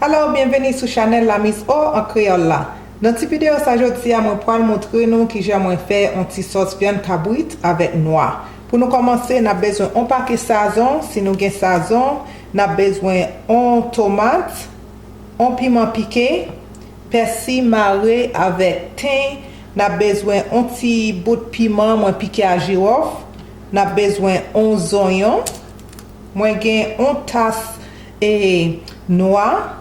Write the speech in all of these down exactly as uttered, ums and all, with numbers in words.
Alo, byenveni sou chanèl La Miss O an kreyòl la. Nan ti videyo sa jodi a, mwen pral montre nou kijan mwen fè yon ti sòs vyann kabrit avèk nwa. Pou nou kòmanse, n ap bezwen yon pake sazon, si nou gen sazon, n ap bezwen yon tomat, yon piman pike, pèsi mare avèk ten, n ap bezwen yon ti bout piman mwen pike a jiwòf, n ap bezwen yon zonyon, mwen gen yon tas e nwa.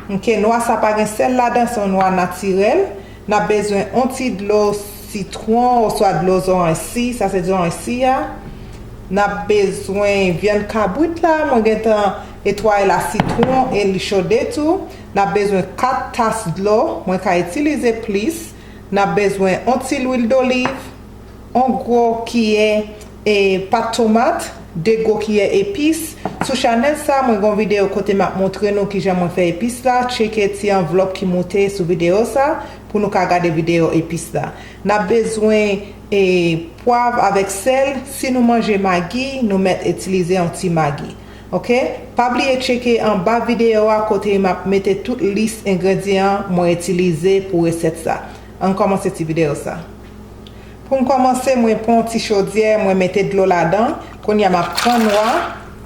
Ok, nwa sa pa gen sèl ladan, se yon nwa natirèl. N ap bezwen yon ti dlo sitwon oswa dlo zoranj si, sa se zoranj si a. N ap bezwen vyann kabrit la, mwen gentan netwaye l ak sitwon e li chode tou. N ap bezwen kat tas dlo, mwen ka itilize plis. N ap bezwen yon ti lwil doliv, yon gwo kiyè e pat tomat, de gwo kiyè epis. Sou chanèl sa, mwen gen yon videyo kote m ap montre nou kijan mwen fè epis la. Tcheke ti anvlòp ki moute sou videyo sa pou nou ka gade videyo epis la. N ap bezwen e pwav avèk sèl. Si nou manje magi, nou mèt itilize yon ti magi. Ok? Pa bliye tcheke anba videyo a kote m ap mete tout lis engredyan mwen itilize pou resèt sa. Ann kòmanse ti videyo sa. Pou m kòmanse, mwen pran yon ti chodyè, mwen mete dlo ladan. Kounye a, m ap pran nwa,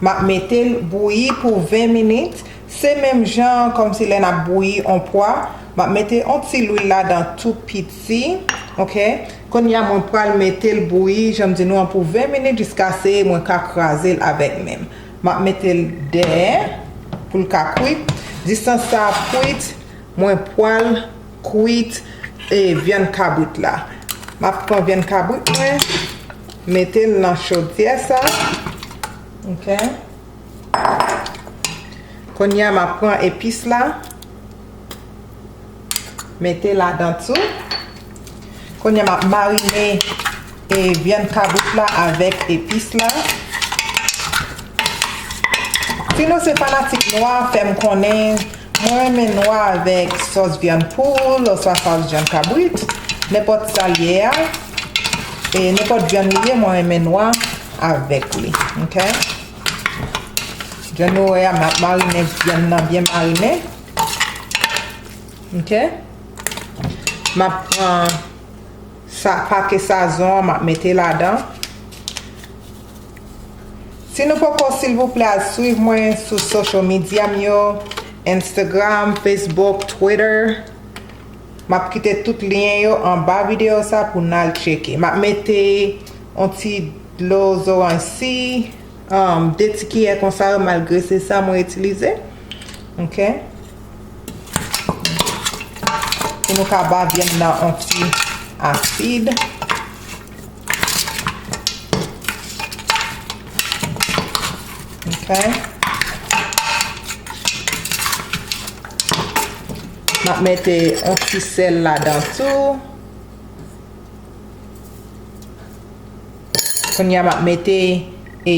m ap mete l bouyi pou ven minit. Se menm jan kòmsi lè n ap bouyi yon pwa. M ap mete yon ti lwil ladan tou piti. Ok? Kounye a, mwen pral mete l bouyi, jan m di nou an, pou ven minit jiskaske mwen ka kraze l avèk men m. M ap mete l dèyè pou l ka kwit. Distans sa ap kwit, mwen pral kwit e vyann kabrit la. M ap pran vyann kabrit mwen, mete l nan chodyè sa. Ok. Kounye a, m ap pran epis la, mete ladan tou. Kounye a, m ap marine e vyann kabrit la avèk epis la. Si nou se fanatik nwa, fè m konnen. Mwen renmen nwa avèk sòs vyann poul oswa sòs vyann kabrit. Nenpòt sa l ye a, e nenpòt vyann li ye, mwen renmen nwa avèk li. Ok? Jan nou wè a, m ap marine vyann nan byen marine. Ok? M ap pran sa, pake sazon an, m ap mete ladan. Si nou poko, silvouplè, al swiv mwen sou social media m yo, Instagram, Facebook, Twitter. M ap kite tout lyen yo anba videyo sa pou n al tcheke. M ap mete yon ti dlo zoranj si, um, de ti kiyè konsa yo, malgre se sa mwen itilize. Ok? Pou nou ka ba vyann nan yon ti asid. Ok. M ap mete yon ti sèl ladan tou. Kounye a, m ap mete, e,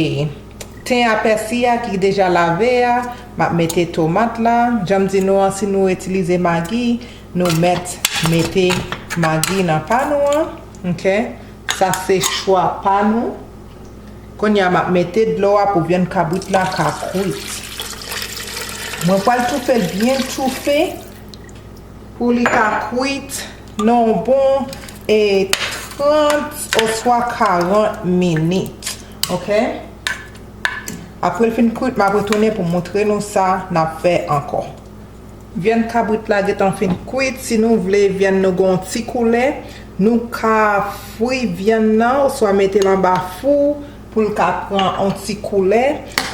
ten a pèsi a ki deja lave a. M ap mete tomat la. Jan m di nou an, si nou itilize magi, nou mèt mete magi nan pa nou an. Ok? Sa se chwa pa nou. Kounye a, m ap mete dlo a pou vyann kabrit la ka kwit. Mwen pral toufe l byen toufe pou li ka kwit nan yon bon, e, trant oswa karant minit. Ok? Apre l fin kwit, m ap retounen pou montre nou sa n ap fè ankò. Vyann kabrit la gentan fin kwit. Si nou vle vyann nou gen yon ti koulè, nou ka fri vyann nan oswa mete l anba fou pou l ka pran yon ti koulè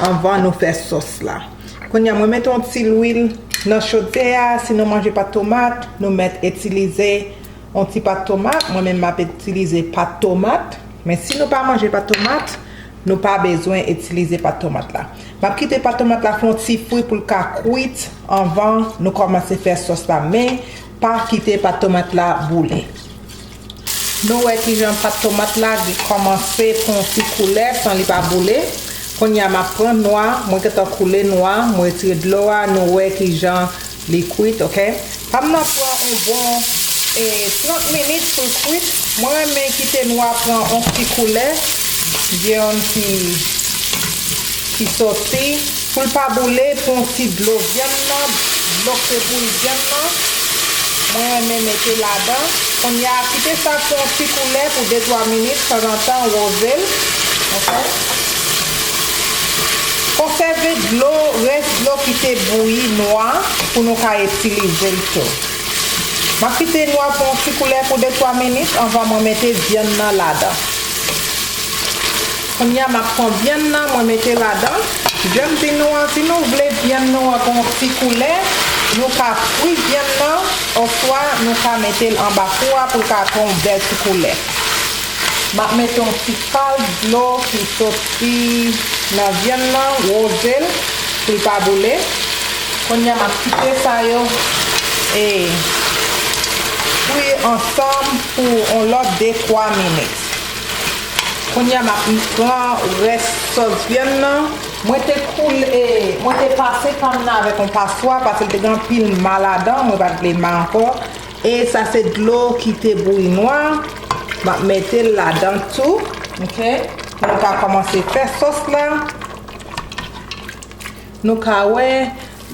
anvan nou fè sòs la. Kounye a, mwen mete yon ti lwil nan chodyè a. Si nou manje pat tomat, nou mèt itilize yon ti pat tomat. Mwen menm, m ap itilize pat tomat. Men si nou pa manje pat tomat, nou pa bezwen itilize pat tomat la. M ap kite pat tomat la fè yon ti fri pou l ka kwit anvan nou kòmanse fè sòs la. Men, pa kite pat tomat la boule. Nou wè kijan pat tomat la kòmanse pran yon ti koulè san li pa boule. Kounye a, m ap pran nwa, mwen gentan koule nwa, mwen retire dlo a, nou wè kijan li kwit, ok? Pa m nan pran yon bon, e, trant minit pou l kwit. Mwen renmen kite nwa pran yon ti koulè, gen yon ti, ti soti. Pou l pa boule, pran yon ti dlo vyann nan, Dlo k te bouyi vyann nan, mwen renmen mete ladan. Kounye a, kite sa pou yon ti koulè pou de twa minit, tanzantan woze l. Ok? Konsève dlo, rès dlo ki te bouyi nwa pou nou ka itilize l tou. M ap kite nwa pou yon ti koulè pou de twa minit anvan mwen mete vyann nan ladan. Kounye a, m ap pran vyann nan, mwen mete ladan. Jan m di nou an, si nou vle vyann nou an gon ti koulè, nou ka fri vyann nan, oswa nou ka mete l anba fou a pou l ka pran yon bèl ti koulè. M ap mete yon ti kal dlo ki soti nan vyann nan, woze l, pou l pa boule. Kounye a, m ap kite sa yo, e, fri ansanm pou yon lòt de twa minit. Kounye a, m ap pran rès sòs vyann nan. Mwen te koule, mwen te pase pa m nan avèk yon paswa, paske l te gen anpil ma ladan, mwen pa t vle ma ankò. E sa se dlo ki te bouyi nwa. M ap mete l ladan tou, ok? Pou nou ka kòmanse fè sòs la. Nou ka wè,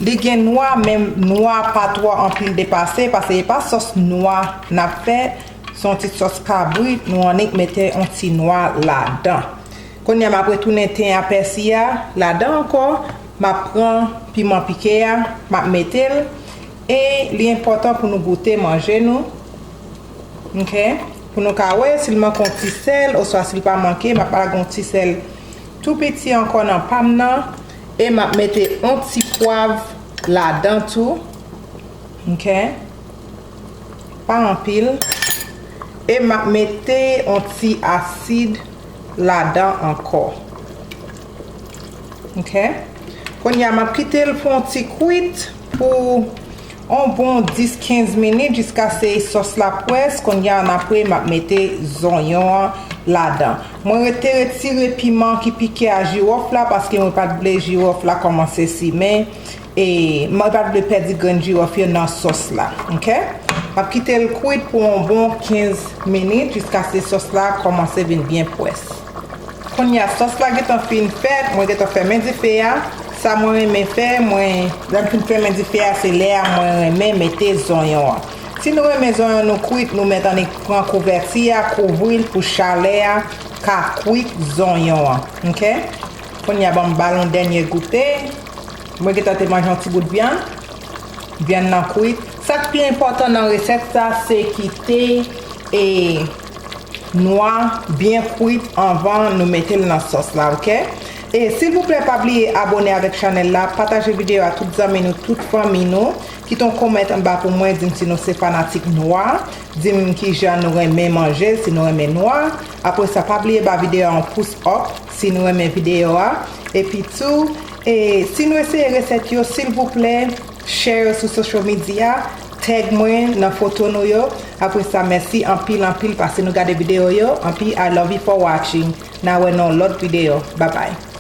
li gen nwa, men nwa pa twò anpil depase, paske e pa sòs nwa n ap fè, se yon ti sòs kabrit, nou annik mete yon ti nwa ladan. Kounye a, m ap retounen ten a pèsi a ladan ankò, m ap pran piman pike a, m ap mete l, e li enpòtan pou nou goute manje nou. Ok? Pou nou ka wè si l manke yon ti sèl, oswa si l pa manke, m ap lage yon ti sèl tou piti ankò nan pa m nan, e m ap mete yon ti pwav ladan tou. Ok? Pa anpil. E m ap mete yon ti asid ladan ankò. Ok? Kounye a, m ap kite l pou yon ti kwit pou yon bon dis kenz minit jiskaske sòs la pwès. Kounye a, annapre, m ap mete zonyon an ladan. Mwen rete retire piman ki pike a jiwòf la, paske mwen pa t vle jiwòf la kòmanse simen. E mwen pa t vle pèdi grenn jiwòf yo nan sòs la. Ok? M ap kite l kwit pou yon bon kenz minit jiskaske sòs la kòmanse vin byen pwès. Kounye a, sòs la gentan fin fèt, mwen gentan fèmen dife a. Sa mwen renmen fè, mwen, lè m fin fèmen dife a, se lè a mwen renmen mete zonyon an. Si nou renmen zonyon nou kwit, nou mèt annik pran kouvèti a, kouvri l pou chalè a ka kwit zonyon an. Ok? Kounye a, ban m ba l yon dènye goute. Mwen gentan te manje yon ti bout vyann. Vyann nan kwit. Sa k pi enpòtan nan resèt sa, se kite, e, nwa byen kwit anvan nou mete l nan sòs la, ok? E silvouplè, pa bliye abòne avèk chanèl la, pataje videyo a tout zanmi nou, tout fanmi nou. Kite yon kòmantè anba pou mwen, di m si nou se fanatik nwa, di m kijan nou renmen manje l, si nou renmen nwa. Apre sa, pa bliye ba videyo a yon pous up si nou renmen videyo a. Epi tou, e, si nou eseye resèt yo, silvouplè, share yo sou social media, tag mwen nan foto nou yo. Apre sa, mèsi anpil, anpil, paske nou gade videyo yo. Anpil, I love you for watching. N a wè nan yon lòt videyo. Bye bye.